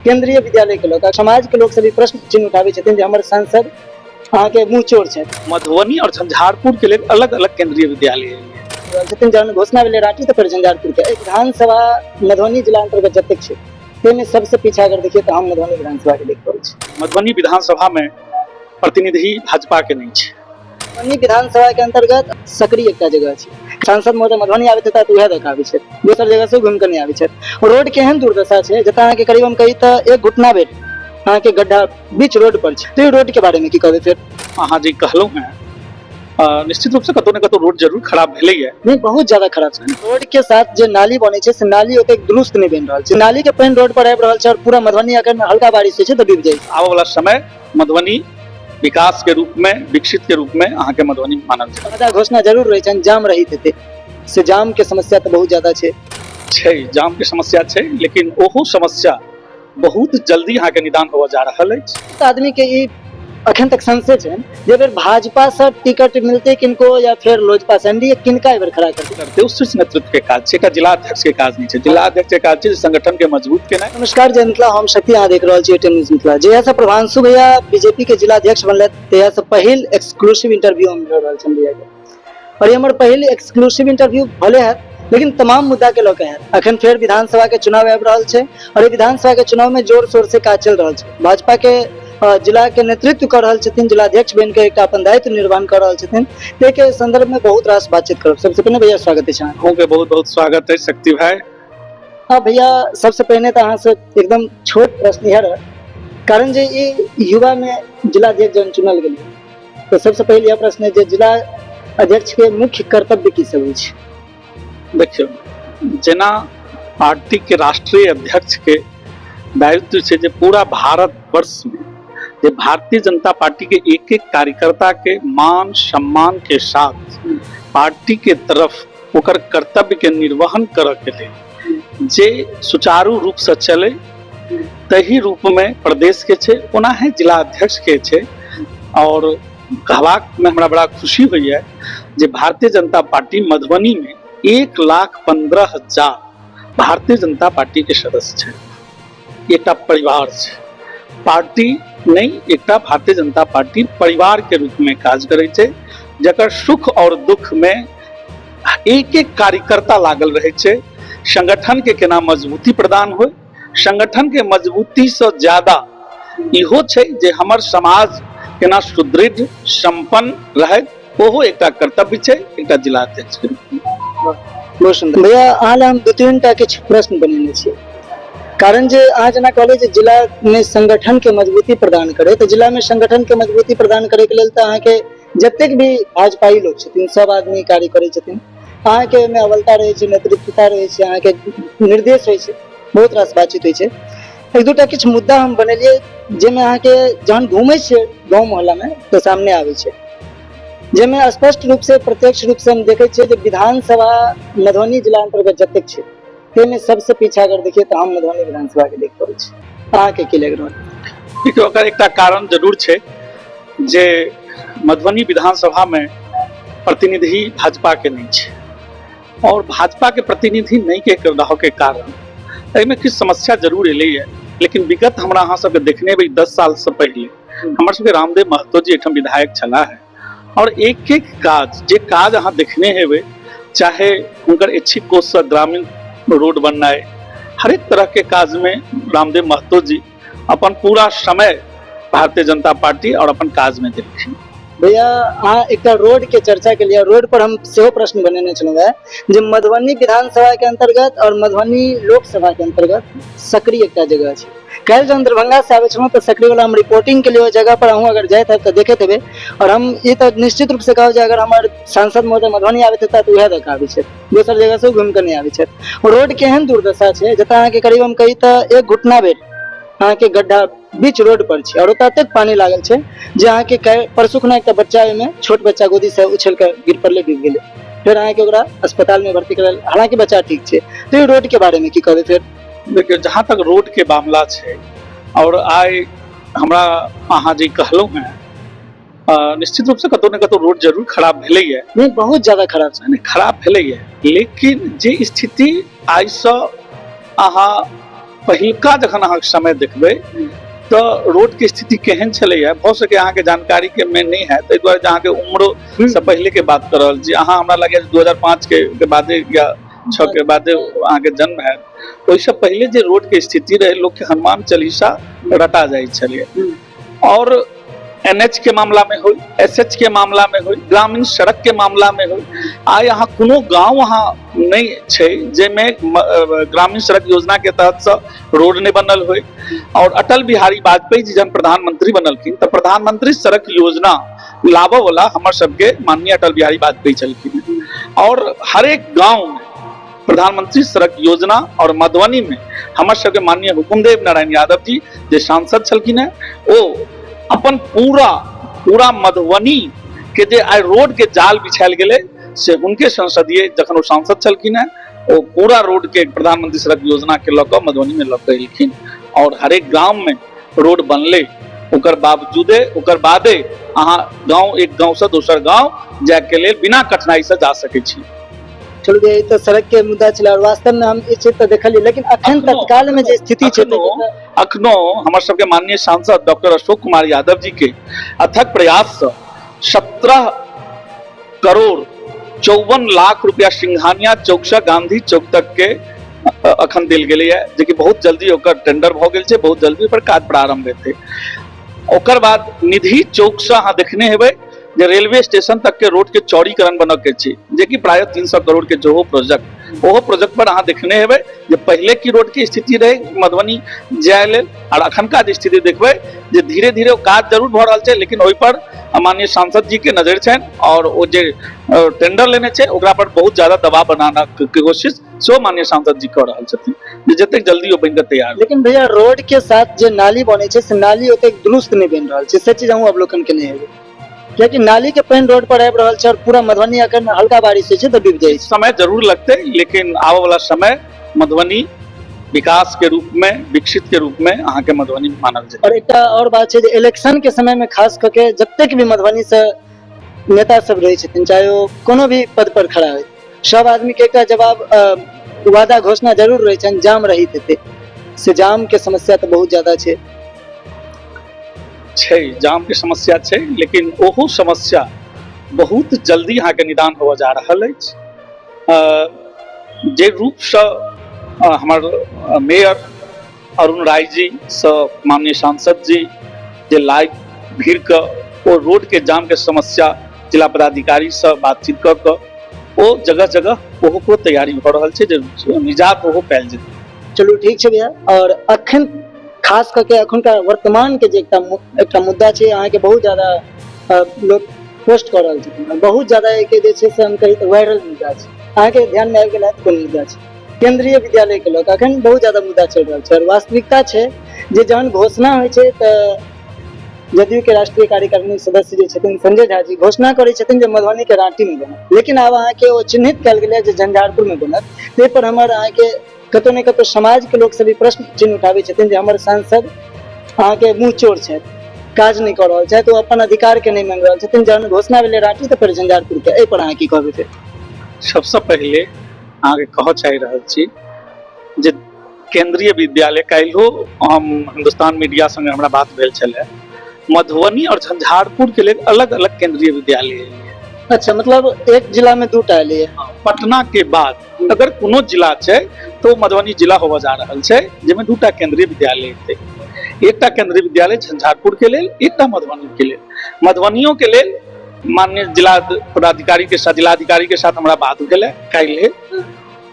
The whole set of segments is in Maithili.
केंद्रीय विद्यालय के लऽ समाज के लोग सब ई प्रश्न चिन्ह उठाबै छथिन जे हमर सांसद अहाँके मुँह चोर छथि। मधुबनी और झंझारपुर के लेल अलग अलग केंद्रीय विद्यालय छथिन। जहन घोषणा भेलै रांटी तऽ फेर झंझारपुर के विधानसभा मधुबनी जिला अंतर्गत जतेक छै ताहिमे सबसे पीछा अगर देखिए तऽ हम मधुबनी विधानसभा के देख रहल छी। मधुबनी विधानसभा में प्रतिनिधि भाजपा के नहीं छै। मधुबनी विधानसभा के अंतर्गत सकरी एकटा जगह छै, सांसद महोदय मधुबनी आबैत हेता तऽ उएह दऽ कऽ आबै छथि, दोसर जगह से घुमि कऽ नहि आबै छथि। रोड के एहन दुर्दशा छै जतऽ अहाँके करीब हम कही तऽ एक घुटना भेल अहाँके गड्ढा बीच रोड पर छै, तो ई रोड के बारे में की कहबै फेर? अहाँ जे कहलहुँ हेँ निश्चित रूप से कतौ ने कतौ रोड जरूर खराब भेलैया। नहीं, बहुत ज्यादा खराब छै। रोड के साथ जे नाली बनै छै से नाली ओतेक दुरुस्त नहि बनि रहल छै, नाली के पानि रोड पर आबि रहल छै और पूरा मधुबनी अगर हल्का बारिश होइ छै तऽ डूबि जाइ छै। आबऽ वाला समय मधुबनी विकास के रूप में, विकसित के रूप में अहाँके मधुबनी मानल जायत। ज्यादा घोषणा जरूर रहै छनि जाम रहित हेतै, से जाम के समस्या तऽ बहुत ज्यादा छै। छै, जाम के समस्या छै, लेकिन ओहो समस्या बहुत जल्दी अहाँके निदान होबऽ जा रहल अछि। बहुत आदमी के ई अखन तक संशय छनि जे बेर भाजपा से टिकट मिलते किनको या फिर लोजपा से, एनडीए किनका एहि बेर खड़ा करतै? करतै, ओ शीर्ष नेतृत्व के काज छै, एकटा जिला अध्यक्ष के काज नहि छै। जिला अध्यक्ष के काज छै जे संगठन के मजबूत केनाइ। नमस्कार जय मिथिला, हम शक्ति, अहाँ देख रहल छी एटीएम न्यूज मिथिला। जहिया से प्रभांशु भैया बीजेपी के जिला अध्यक्ष बनलथि तहिया से पहिल एक्सक्लूसिव इंटरव्यू हम लऽ रहल छी भैया के, और ई हमर पहिल एक्सक्लूसिव इंटरव्यू भले हैत लेकिन तमाम मुद्दा के लऽ के हैत। अखन फेर विधानसभा के चुनाव आबि रहल छै और ई विधानसभा के चुनाव में जोर शोर से काज चलि रहल छै। भाजपा के जिला के नेतृत्व कर रहल छथिन, जिला अध्यक्ष बनि के एकटा अपन दायित्व निर्वहन कर रहल छथिन, ताहि के संदर्भ में बहुत रास बातचीत करब। सबसे पहिने भैया स्वागत अछि अहाँके। अहूँके बहुत बहुत स्वागत अछि शक्ति भाई। हाँ भैया, सबसे पहिने तऽ अहाँ से एकदम छोट प्रश्न इएह रहत, कारण जे ई युवा में जिला अध्यक्ष जहन चुनल गेलै तऽ सबसे पहिले यह प्रश्न है जे जिला अध्यक्ष के मुख्य कर्तव्य की सब होइ छै? देखियौ, जेना पार्टी के राष्ट्रीय अध्यक्ष के दायित्व छै जे पूरा भारत वर्ष में जे भारतीय जनता पार्टी के एक एक कार्यकर्ता के मान सम्मान के साथ पार्टी के तरफ ओकर कर्तव्य के निर्वहन करऽ के लेल जे सुचारू रूप से चले तही रूप में प्रदेश के छै, ओनाहे जिला अध्यक्ष के छै। और कहबाक में हमरा बड़ा खुशी होइए जे भारतीय जनता पार्टी मधुबनी में 1,15,000 भारतीय जनता पार्टी के सदस्य छै। एकटा परिवार छै, पार्टी नहीं, एकटा भारतीय जनता पार्टी परिवार के रूप में काज करै छै, जकर सुख और दुख में एक एक कार्यकर्ता लागल रहै छै। संगठन के केना मजबूती प्रदान होय, संगठन के मजबूती से ज्यादा इहो छै जे हमर समाज केना सुदृढ़ संपन्न रहे, ओहो एकटा कर्तव्य छै एकटा जिला अध्यक्ष के रूप में। बहुत सुंदर भैया, अहाँ लए हम दू तीन टा किछु प्रश्न बनेने छी, कारण जे अहाँ जेना कहलियै जे जिला में संगठन के मजबूती प्रदान करे, तऽ जिला में संगठन के मजबूती प्रदान करे के लेल तऽ अहाँके जतेक भी भाजपाई लोग छथिन सब आदमी कार्य करै छथिन, अहाँके ओहिमे अबलता रहै छै, नेतृत्वता रहै छै, अहाँके निर्देश होइ छै, बहुत रास बातचीत होइ छै। एक दूटा किछु मुद्दा हम बनेलियै जाहिमे अहाँके जहन घूमै छियै गाँव मोहल्लामे तऽ सामने आबै छै, जाहिमे स्पष्ट रूप से प्रत्यक्ष रूप से हम देखै छियै जे विधानसभा मधुबनी जिला अंतर्गत जतेक छै ताहिमे सबसे पीछा अगर देखिए तऽ हम मधुबनी विधानसभा के देख रहल छी। अहाँके की लागि रहल? देखियौ, ओकर एकटा कारण जरूर छै जे मधुबनी विधानसभा में प्रतिनिधि भाजपा के नहीं छै, और भाजपा के प्रतिनिधि नहीं के रहऽ के कारण एहिमे किछु समस्या जरूर एलैए। लेकिन विगत हमरा अहाँ सबके देखने हेबै 10 साल से पहिले हमर सबके रामदेव महतो जी एहिठाम विधायक छलाह है, और एक एक काज जे काज अहाँ देखने हेबै, चाहे हुनकर इच्छिक कोषसँ ग्रामीण रोड बननाइ, हरेक तरह के काज में रामदेव महतो जी अपन पूरा समय भारतीय जनता पार्टी और अपन काज में देलखिन। भैया, अहाँ एकटा रोड के चर्चा के लिए रोड पर हम सेहो प्रश्न बनेने छलहुँ हेँ जे मधुबनी विधानसभा के अंतर्गत और मधुबनी लोकसभा के अंतर्गत सकरी एकटा जगह छै। काल्हि जहन दरभंगा से आबै छलहुँ तऽ सकरी वाला हम रिपोर्टिंग के लिए ओहि जगह पर अहूँ अगर जाइत हैब तऽ देखैत हेबै, और हम ई तऽ निश्चित रूप से कहब जे अगर हमर सांसद महोदय मधुबनी आबैत हेता तऽ उएह दऽ कऽ आबै छथि, दोसर जगह से घुमि कऽ नहि आबै छथि। रोड के एहन दुर्दशा छै जतऽ अहाँके करीब हम कही तऽ एक घुटना भेल अहाँके गड्ढा बीच रोड पर छै, और ओतऽ एतेक पानि लागल छै जे अहाँके परसू खुना एकटा बच्चा ओहिमे छोट बच्चा गोदी से उछल कऽ गिर पड़लै, डूबि गेलै, फेर अहाँके ओकरा अस्पताल में भर्ती करायल, हालांकि बच्चा ठीक छै। तो ई रोड के बारे में की कहबै फेर? देखियौ, जहाँ तक रोड के मामला छै, और आइ हमरा अहाँ जे कहलहुँ हेँ निश्चित रूप से कतौ ने कतौ रोड जरूर खराब भेलैए। नहीं, बहुत ज्यादा खराब छै। नहीं, खराब भेलैए, लेकिन जे स्थिति आइसँ अहाँ पहिलका जखन अहाँ समय देखबै तऽ रोड के स्थिति केहन छलैया, भऽ सके अहाँके जानकारी के में नहि है, ताहि दुआरे जे अहाँके उम्रो से पहले के बात कर रहल छी। अहाँ हमरा लगैया 2005 के बादे या 6 के बादे अहाँके जन्म है। ओहिसँ पहिले जे रोड के स्थिति रहे, लोक के हनुमान चालीसा रटा जाइ छलै। और एनएच के मामला में हो, एसएच के मामला में हो, ग्रामीण सड़क के मामला में हो, आइ अहाँ कोनो गांव अहाँ नहि छै जाहिमे ग्रामीण सड़क योजना के तहत से रोड नहि बनल होय। और अटल बिहारी वाजपेयी जी जहन प्रधानमंत्री बनलखिन तऽ प्रधानमंत्री सड़क योजना लाबऽ वाला हमर सबके माननीय अटल बिहारी वाजपेयी छलखिन। और हरेक गांव में प्रधानमंत्री सड़क योजना और मधुबनी में हमर सबके माननीय हुकुमदेव नारायण यादव जी जे सांसद छलखिन हैं, ओ अपन पूरा पूरा मधुबनी के जे आइ रोड के जाल बिछायल गेलै से हुनके संसदीय जखन ओ सांसद छलखिन हैं, ओ पूरा रोड के प्रधानमंत्री सड़क योजना के लऽ कऽ मधुबनी में लऽ कऽ एलखिन और हरेक गांव में रोड बनलै। ओकर बावजूदे ओकर बादे अहाँ गांव एक गांव से दोसर गांव जाय के लेल बिना कठिनाई से जा सकै छी। चलू भैया, ई तऽ सड़क के मुद्दा छलै और वास्तव में हम ई चीज तऽ देखलियै, लेकिन अखन तत्काल में जे स्थिति छै, अखनो हमर सबके माननीय सांसद डॉक्टर अशोक कुमार यादव जी के अथक प्रयास से 17 करोड़ 54 लाख रुपया सिंघानिया चौक से गांधी चौक तक के अखन देल गेलैया, जेकि बहुत जल्दी ओकर टेंडर भऽ गेल छै, बहुत जल्दी ओकर काज प्रारंभ हेतै। ओकर बाद निधि चौक से अहाँ देखने हेबै जे रेलवे स्टेशन तक के रोड के चौड़ीकरण बनऽ के छै, जेकि प्रायः 300 करोड़ के जो प्रोजेक्ट, ओहो प्रोजेक्ट पर अहाँ देखने हेबै जे पहिले की रोड के स्थिति रहे मधुबनी जाय लेल और अखनका जे स्थिति देखबै जे धीरे धीरे ओ काज जरूर भऽ रहल छै, लेकिन ओहि पर माननीय सांसद जी के नजर छनि और ओ जे टेंडर लेने छै ओकरा पर बहुत ज्यादा दबाव बनाना के कोशिश सेहो माननीय सांसद जी कऽ रहल छथिन जे जतेक जल्दी ओ बनि कऽ तैयार। लेकिन भैया, रोड के साथ जे नाली बनै छै से नाली ओतेक दुरुस्त नहि बनि रहल छै, से चीज अहूँ अवलोकन केने हेबै, कियाकि नाली के पानि रोड पर आबि रहल छै और पूरा मधुबनी अखन हल्का बारिश होइ छै तऽ डूबि जाइ छै। समय जरूर लगतै, लेकिन आबऽ वाला समय मधुबनी विकास के रूप में, विकसित के रूप में अहाँके मधुबनी मानल जाय। और एकटा और बात छै जे इलेक्शन के समय में खास कऽ के जतेक भी मधुबनी से नेता सब रहै छथिन, चाहे ओ कोनो भी पद पर खड़ा होइ, सब आदमी के एकटा जवाब वादा घोषणा जरूर रहै छनि, जाम रहित हेतै। से जाम के समस्या तऽ बहुत ज्यादा छै। छै, जाम के समस्या छै, लेकिन ओहो समस्या बहुत जल्दी अहाँके निदान होबऽ जा रहल अछि। जे रूपसँ हमर मेयर अरुण राय जी सँ माननीय सांसद जी जे लाइव भीड़ के ओ रोड के जाम के समस्या जिला पदाधिकारी सँ बातचीत कऽ कऽ ओ जगह जगह ओहो को तैयारी भऽ रहल छै जे निजात ओहो पायल जेतै। चलू ठीक छै भैया। और अखन खास कऽ के अखुनका वर्तमान के जे एकटा मुद्दा छै, अहाँके बहुत ज्यादा लोक पोस्ट कऽ रहल छथिन, बहुत ज्यादा एहिके जे छै से हम कही तऽ वायरल मुद्दा छै, अहाँके ध्यान मे आबि गेल हैत कोन मुद्दा छै? केंद्रीय विद्यालय के लऽ कऽ अखन बहुत ज्यादा मुद्दा चलि रहल छै। और वास्तविकता छै जे जहन घोषणा होइ छै तऽ जदयू के राष्ट्रीय कार्यकारिणी सदस्य जे छथिन संजय झा जी घोषणा करै छथिन जे मधुबनी के रांटी में बनत, लेकिन आब अहाँके ओ चिन्हित कयल गेलै जे झंझारपुर में बनत। ताहि पर हमर अहाँके कतौ ने कतौ समाज के लोक सब ई प्रश्न चिन्ह उठाबै छथिन जे हमर सांसद अहाँके मुँह चोर छथि, काज नहि कऽ रहल छथि, ओ अपन अधिकार के नहि मांगि रहल छथिन। जहन घोषणा भेलै रांटी तऽ फेर झंझारपुर के, एहि पर अहाँ की कहबै? फेर सबसँ पहिले अहाँके कहऽ चाहि रहल छी जे केंद्रीय विद्यालय काल्हिओ हम हिंदुस्तान मीडिया संगे हमरा बात भेल छलै, मधुबनी और झंझारपुर के लेल अलग अलग केंद्रीय विद्यालय एलै। अच्छा, मतलब एक जिला में दूटा एलै। पटना के बाद अगर कोनो जिला छै तो मधुबनी जिला होबऽ जा रहल छै जाहिमे दूटा केंद्रीय विद्यालय एतै। एकटा केंद्रीय विद्यालय झंझारपुर के लेल, एकटा मधुबनी के लेल। मधुबनियो के लेल माननीय जिला पदाधिकारी के साथ, जिलाधिकारी के साथ हमरा बात भेलै काल्हि,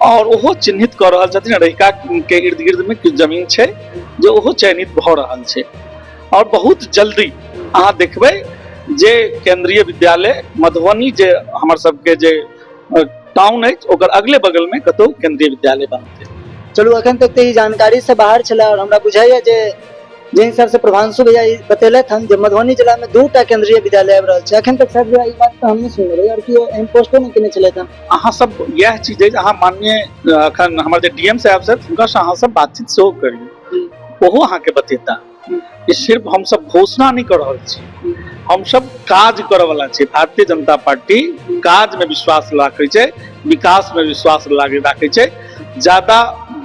और ओहो चिन्हित कऽ रहल छथिन रहिका के इर्द गिर्द में किछु जमीन छै जे ओहो चयनित भऽ रहल छै। और बहुत जल्दी अहाँ देखबै जे केंद्रीय विद्यालय मधुबनी जे हमर सबके जे टाउन अछि ओकर अगले बगल में कतौ केंद्रीय विद्यालय बनतै। चलू, अखन तक तऽ ई जानकारी से बाहर छलै और हमरा बुझाइया जे जाहि हिसाब से प्रभांशु भैया ई बतेलथि हन जे मधुबनी जिला में दूटा केंद्रीय विद्यालय आबि रहल छै, अखन तक शायद भैया ई बात तऽ हम नहि सुनने रही और केओ एहन पोस्टो नहि केने छलथि हन। अहाँ सब इएह चीज अछि, अहाँ माननीय अखन हमर जे डीएम साहब छथि हुनका अहाँ सब बातचीत सेहो करियौ, ओहो अहाँके बतेता कि सिर्फ हमसब घोषणा नहि कऽ रहल छी, हमसब काज करऽ वाला छी। भारतीय जनता पार्टी काज में विश्वास राखै छै, विकास में विश्वास राखै छै। ज्यादा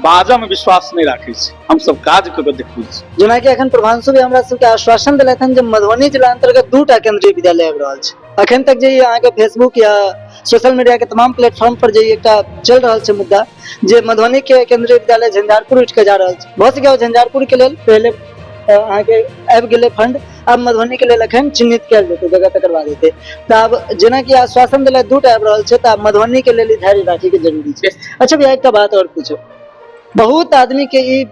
बाजऽ मे विश्वास नहि राखै छी, हमसब काज कऽ के देखबै छी। जेनाकि अखन प्रभांशु भी हमरा सबके आश्वासन देलथि हन जे मधुबनी जिला अंतर्गत 2टा केंद्रीय विद्यालय आबि रहल छै। अखन तक जे अहाँके फेसबुक या सोशल मीडिया के तमाम प्लेटफॉर्म पर जे एकटा चलि रहल छै मुद्दा जे मधुबनी के केंद्रीय विद्यालय झंझारपुर उठि के जा रहल छै, भऽ सकैए झंझारपुर के लेल पहिले अहाँके आबि गेलै फंड, आब मधुबनी के लेल अखन चिन्हित कयल जेतै जगह, तकर बाद हेतै। तऽ आब जेनाकि आश्वासन देलथि 2टा आबि रहल छै, तऽ आब मधुबनी के लेल ई धैर्य राखै के जरूरी छै। अच्छा भैया, एकटा बात आओर पूछब, बहुत आदमी के ई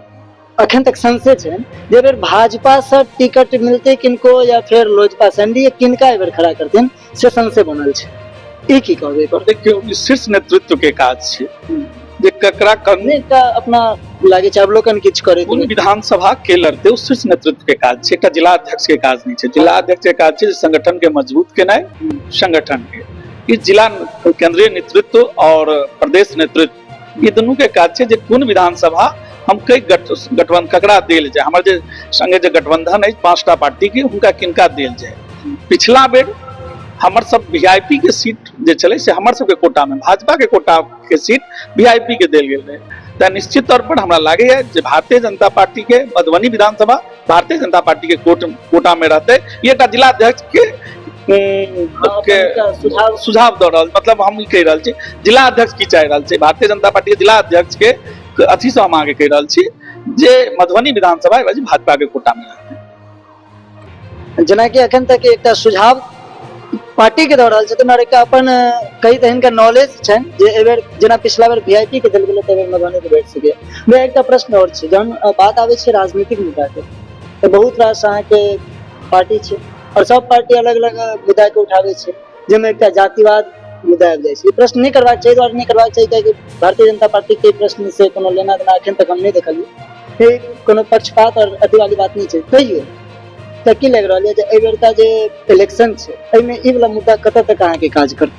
अखन तक संशय छै जे बेर भाजपा से टिकट मिलते किनको या फिर लोजपा से, एनडीए किनका एहि बेर खड़ा करथिन से संशय बनल छै, ई की कहबै पर? देखियौ, ई शीर्ष नेतृत्व के काज छै जे ककरा नहि एकटा अपना लागे छै अवलोकन किछु करे कोन विधानसभा के लड़ते, ओ शीर्ष नेतृत्व के काज छै, एकटा जिला अध्यक्ष के काज नहि छै। जिला अध्यक्ष के काज छै जे संगठन के मजबूत केनाइ, संगठन के ई जिला केंद्रीय नेतृत्व और प्रदेश नेतृत्व ई दुनू के काज छै जे कोन विधानसभा हम कई गठबंधन ककरा देल जाय, हमर जे संगे जे गठबंधन अछि 5टा पार्टी के, हुनका किनका देल जाय। पिछला बेर हमर सब वीआईपी के सीट जे छलै से हमर सबके कोटा में, भाजपा के कोटा के सीट वीआईपी के देल गेल रहे। तऽ निश्चित तौर पर हमरा लागैया जे भारतीय जनता पार्टी के मधुबनी विधानसभा भारतीय जनता पार्टी के कोटा में रहते। ई एकटा जिला अध्यक्ष के के सुझाव दऽ रहल, मतलब हम ई कहि रहल छी जिला अध्यक्ष की चाहि रहल छै, भारतीय जनता पार्टी के जिला अध्यक्ष के अथी से हम आगे कहि रहल छी जे मधुबनी विधानसभा भाजपा के कोटा में रहते। जेनाकि अखन तक एकटा सुझाव पार्टी के दऽ रहल छथिन और एकटा अपन कई तऽ हिनका नॉलेज छनि जे एहि बेर जेना पिछला बेर वीआईपी के देल गेलै तऽ एहि बेर मधुबनी के भेट सकैए। भैया एकटा प्रश्न आओर छै, जहन बात आबै छै राजनीतिक मुद्दा के तऽ बहुत रास अहाँके पार्टी छै और सब पार्टी अलग अलग मुद्दा के उठाबै छै, जाहिमे एकटा जातिवाद मुद्दा आबि जाइ छै। ई प्रश्न नहि करबाक चाही, दुआरे नहि करबाक चाही कियाकि भारतीय जनता पार्टी के प्रश्न से कोनो लेना देना अखन तक हम नहि देखलियै, कोनो पक्षपात और अथी वाली बात नहि छै। तैयो तऽ की लागि रहल यऽ जे एहि बेरका जे इलेक्शन छै एहिमे ई वाला मुद्दा कतऽ तक अहाँके काज करतै?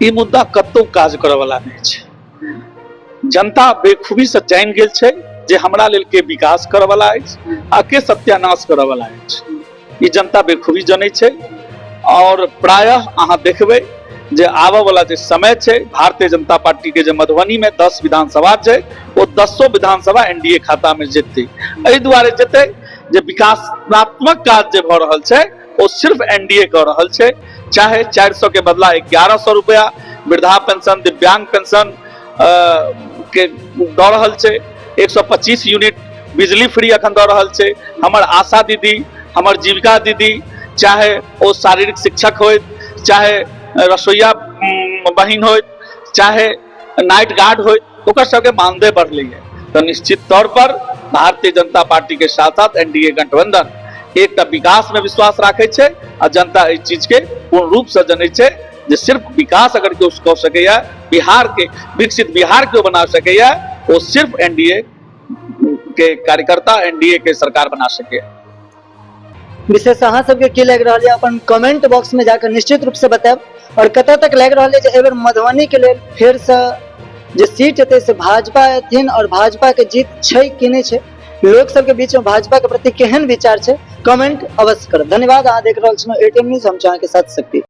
ई मुद्दा कतौ काज करऽ वाला नहि छै। जनता बेखूबी से जानि गेल छै जे हमरा लेल के विकास करऽ वाला अछि आ के सत्यानाश करऽ वाला अछि। ई जनता बेखूबी जनै छै और प्रायः अहाँ देखबै जे आबऽ वाला जे समय छै भारतीय जनता पार्टी के जे मधुबनी में 10 विधानसभा छै ओ 10 विधानसभा एनडीए खाता में जेतै। एहि दुआरे जेतै जे विकासात्मक काज जे भऽ रहल छै ओ सिर्फ एनडीए कऽ रहल छै। चाहे 400 के बदला 1100 रुपया वृद्धा पेंशन, दिव्यांग पेंशन के दऽ रहल छै, 125 यूनिट बिजली फ्री अखन दऽ रहल छै। हमर आशा दीदी, हमर जीविका दीदी, चाहे ओ शारीरिक शिक्षक होइत, चाहे रसोइया बहिन होइत, चाहे नाइट गार्ड होइत, ओकर सबके मानदेय बढ़लैए। तऽ निश्चित तौर पर भारतीय जनता पार्टी के साथ साथ एनडीए गठबंधन एक तऽ विकास में विश्वास राखै छै आ जनता एहि चीज के पूर्ण रूप से जनै छै जे सिर्फ विकास अगर केओ कऽ सकैया, बिहार के विकसित बिहार केओ बना सकैया, ओ सिर्फ एनडीए के कार्यकर्ता, एनडीए के सरकार बना सकैया। विशेष अहाँ सबके की लागि रहल यऽ अपन कमेंट बॉक्स में जाकर निश्चित रूप से बतायब, और कतऽ तक लागि रहल यऽ जे एहि बेर मधुबनी के लेल फेर से जे सीट एतै से भाजपा एथिन और भाजपा के जीत छै कि नहि छै, लोक सबके बीच में भाजपा के प्रति केहन विचार छै, कमेंट अवश्य करब। धन्यवाद। अहाँ देख रहल छलहुँ एटीएम न्यूज, हम छी अहाँके साथ शक्ति।